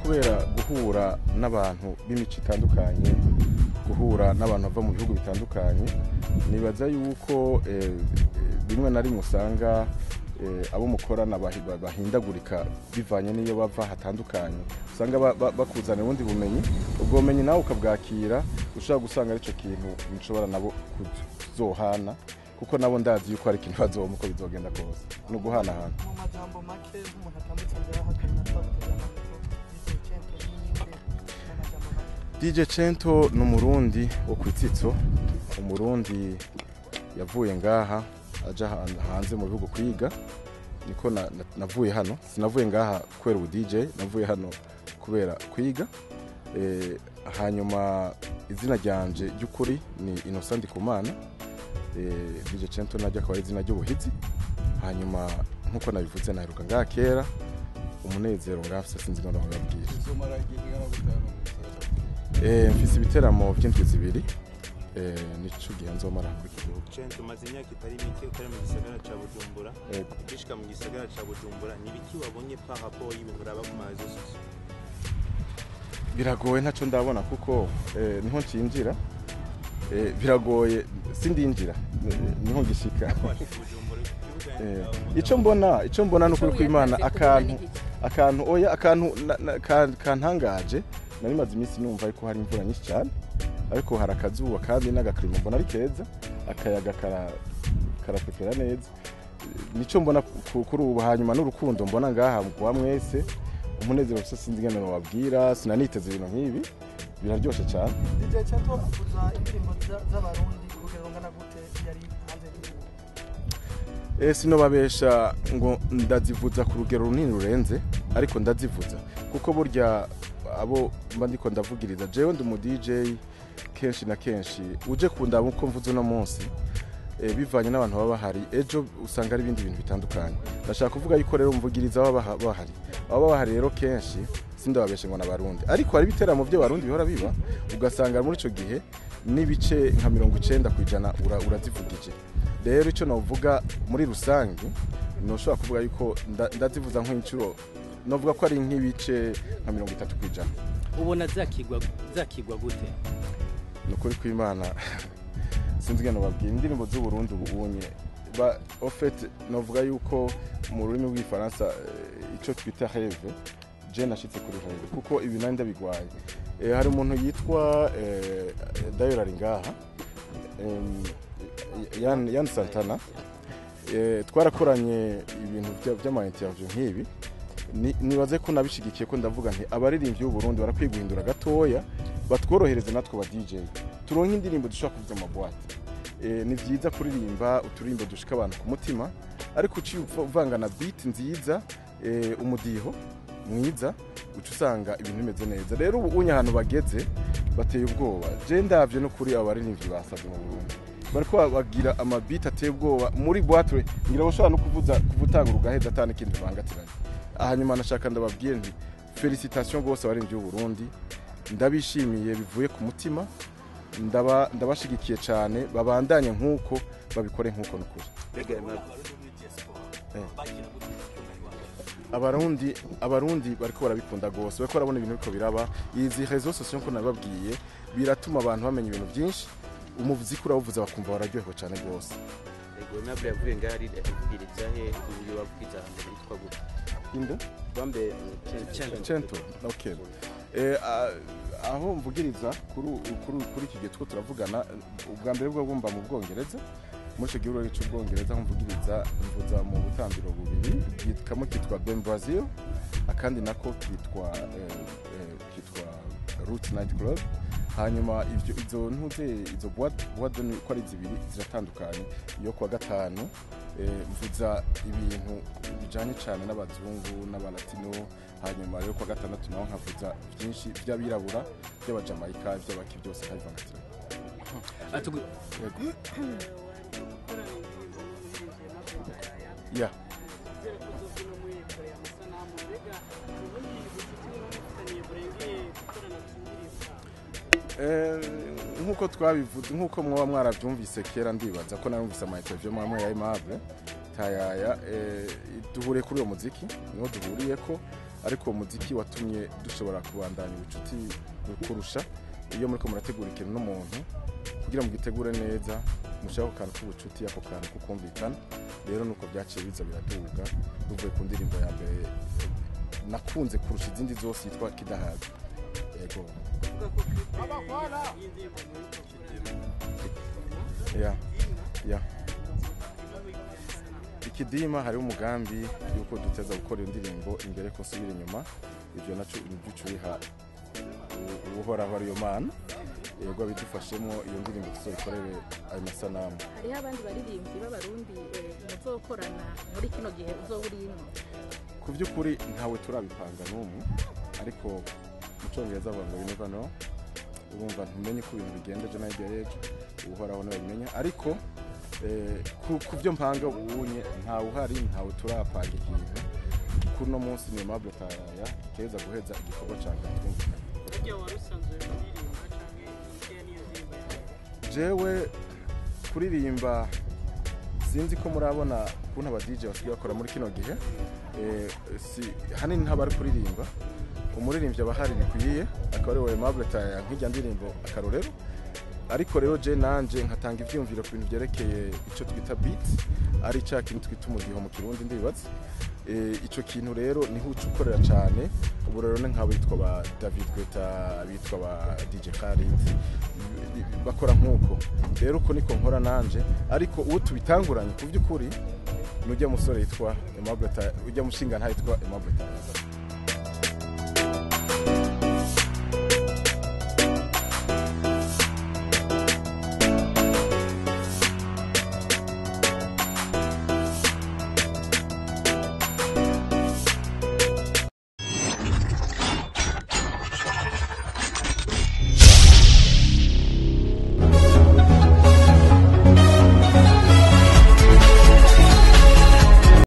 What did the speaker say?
Kubera guhura n'abantu b'imico itandukanye, guhura n'abantu bava mu bihugu bitandukanye, nibaza yuko rimwe na rimwe usanga abo mukorana bahindagurika bivanye n'iyo bava hatandukanye, usanga bakuzanira ubundi bumenyi, ubwo bumenyi nawe ukabwakira, ushobora gusanga aricyo kintu nshobora nabo kuzohana, kuko nabo ndazi yuko hari ikintu bazoma uko bizogenda kose, ni uguhanahana. Mu majambo make, nk'umuntu atambutse ngaha akabona twaguteze amatwi, DJ Cento ni nde mu majambo make? DJ Cento ni Umurundi wo kwitsitso, Umurundi yavuye ngaha aja hanze mu bihugu kwiga. Niko navuye hano, sinavuye ngaha kubera ubu DJ, navuye hano kubera kwiga. Hanyuma izina ryanje ry'ukuri ni Innocent Ndikumana. DJ Cento naryo akaba ari izina ry'ubuhizi. Hanyuma nkuko nabivuze, naheruka ngaha kera. Umunezero ngafise sinzi ngo ndababwira. Uzomara igihe kingana gute hano mu gisagara ca Bujumbura? Mfise ibiteramo vy'indwi 2, nico gihe nzomara muri iki gihugu. Cento, umaze imyaka itari mike utari mu gisagara ca Bujumbura. Yego. Ugishika mu gisagara ca Bujumbura, ni ibiki wabonye par rapport y'ibintu uraba ku ma réseaux sociaux? Biragoye, ntaco ndabona kuko niho ncinjira. Biragoye, sindinjira, niho ngishika. Washika Bujumbura ku kibuga, Ico mbona nukuri kw'Imana, Icyo akantu wiyatse kubona ni iki? akantu, oya, akantu kantangaje, nari maze iminsi numva ariko hari imvura nyinshi cyane, ariko hari akazuba kandi n'aga climat mbona ari keza, akayaga karapepera neza. Nico mbona kuri ubu. Hanyuma n'urukundo mbona ngaha kwa mwese, umunezero gusa, sinzi ingene nobabwira, sinaniteze ibintu nk'ibi, biraryoshe cyane. DJ Cento avuza indirimbo z'Abarundi urugero rungana gute yari hanze y'igihugu? Sinobabesha ngo ndazivuza ku rugero runini rurenze, ariko ndazivuza kuko burya abo mba ndiko ndavugiriza, jewe ndi umu DJ, kenshi na kenshi uje kundaba uko mvuze uno munsi, bivanye n'abantu baba bahari, ejo usanga ari ibindi bintu bitandukanye. Ndashaka kuvuga yuko rero mvugiriza baba bahari, baba bahari rero kenshi sindababeshe ngo n'Abarundi, ariko hari ibiteramo by'Abarundi bihora biba, ugasanga muri ico gihe n'ibice nka 90% urazivugije. Rero icyo navuga muri rusange, ntushobora kuvuga yuko ndazivuza nk'inshuro, novuga ko ari nk'ibice nka 30%. Ubona zakigwa gute? Ni ukuri kw'Imana, sinzi ingene babwira indirimbo z'Uburundi ubu unye ba au fait novuga yuko mu rurimi rw'Igifaransa, ico twita rêve, je nashitse kuri rêve kuko ibi nari ndabigwaye. Hari umuntu yitwa Dayo ari ngaha, Yan Santana, twarakoranye ibintu vy'ama interview nk'ibi. Nibaze ko nabishigikiye, ko ndavuga nti abaririmbyi b'u Burundi barakwiye guhindura gatoya, batworohereze natwe ba DJ, turonke indirimbo dushobora kuvuza mu ma boîtes. Ni vyiza kuririmba uturirimbo dushika abantu ku mutima, ariko uciye uvanga na beat nziza, umudiho mwiza, uca usanga ibintu bimeze neza. Rero ubu unye ahantu bageze bateye ubwoba. Je ndavye no kuri abo baririmbyi basabye mu Burundi, bariko bagira ama beat ateye ubwoba muri boîte, ngira bashobora no kuvuza kuvutanga ugaheza atana ikindi bangatiranye. Hanyuma nashaka ndababwire nti félicitations rwose abaririmbyi b'u Burundi, ndabishimiye bivuye ku mutima, ndabashigikiye cyane, babandanye nk'uko babikore nk'uko nukuri. Mbega Aimable, Abarundi bariko barabikunda gose, bariko barabona ibintu biriko biraba. Izi réseaux sociaux nko nababwiye, biratuma abantu bamenya ibintu byinshi, umuziki urawuvuza bakumva bararyohewe cyane gose. Ego, Aimable yavuye ngaho ari avugiriza he? Ubu yababwiza ahantu hitwa gute? Inde? Bambe. Cento, okay. Aho mvugiriza kuri iki gihe two turavugana, ubwa mbere bwo bumva mu Bwongereza, muri icyo gihugu cy'Ubwongereza, aho mvugiriza, mvuza mu butambiro bubiri, kamwe kitwa Ben Brazil, akandi nako kitwa Root Night Club. Hanyuma ivyo izo ntuze izo boîte de nuit uko ari zibiri ziratandukanye. Iyo kuwa gatanu, mvuza ibintu bijanye cyane n'abazungu n'abalatino, hanyuma rero kuwa gatandatu naho nkavuza byinshi by'abirabura, by'abajamayika, by'abaki, byose nkabivangatiranya. Yego. Yeah. Nkuko twabivuze, nkuko mwoba mwarabyumvise kera, ndibaza ko narumvise ama interview mwamwe ya Aimable Tayaya, duhuriye kuri uwo muziki, niho duhuriye ko. Ariko uwo muziki watumye dushobora kubandanya ubucuti kurusha. Iyo muriko murategura ikintu n'umuntu, kugira mugitegure neza, mushaka ako kantu k'ubucuti, ako kantu kukumvikana. Rero nuko byaciye biza biraduga, bivuye ku ndirimbo ya mbere nakunze kurusha izindi zose yitwa Kidahaga. Yego. Kuvuga ko clip y'indirimbo muri Ya, Ikidima, hariho umugambi yuko duteza gukora indirimbo imbere ko nsubira inyuma. Ibyo naco nibyo ubiha Uhoraho, ariyo Mana. Yego, bidufashemo, iyo ndirimbo tuzoyikorere ayo masanamu. Hariho abandi baririmbyi b'Abarundi muzokorana muri kino gihe uzoba urimo? Ku by'ukuri ntawe turabipanga n'umwe, ariko mu Cyongereza bavuga ngo "you never know". Urumva, ntumenye uko ibintu bigenda ejo na hirya y'ejo, Uhoraho niwe abimenya. Ariko ku byo mpanga ubunye, ntawe uhari, ntawe turapanga ikintu. Kuri uno munsi ni Aimable Tayaya keza guheza igikorwa ca mbere twumvikanye. Burya wari usanzwe uririmba canke iriya niyo ndirimbo yawe? Jewe kuririmba, sinzi ko murabona ukuntu aba DJ basigaye bakora muri kino gihe. Si hanini ntabari kuririmba, umuririmbyi aba ahari bikwiye, akaba ari we Aimable Tayaya, nk'ijya ndirimbo akarorero. Ariko rero je nanje nkatanga ivyiyumviro ku bintu byerekeye ico twita beat, ari ca kintu twita umudiho mu Kirundi, ndibaza. Ico kintu rero niho uca ukorera cane. Ubu rero ni nk'abitwa ba David Guetta, abitwa ba DJ Khalid, bakora nk'uko. Rero uko niko nkora nanje. Ariko uwo tubitanguranye ku by'ukuri nujya musore yitwa Aimable Tayaya, ujya mushinga nta yitwa Aimable Tayaya.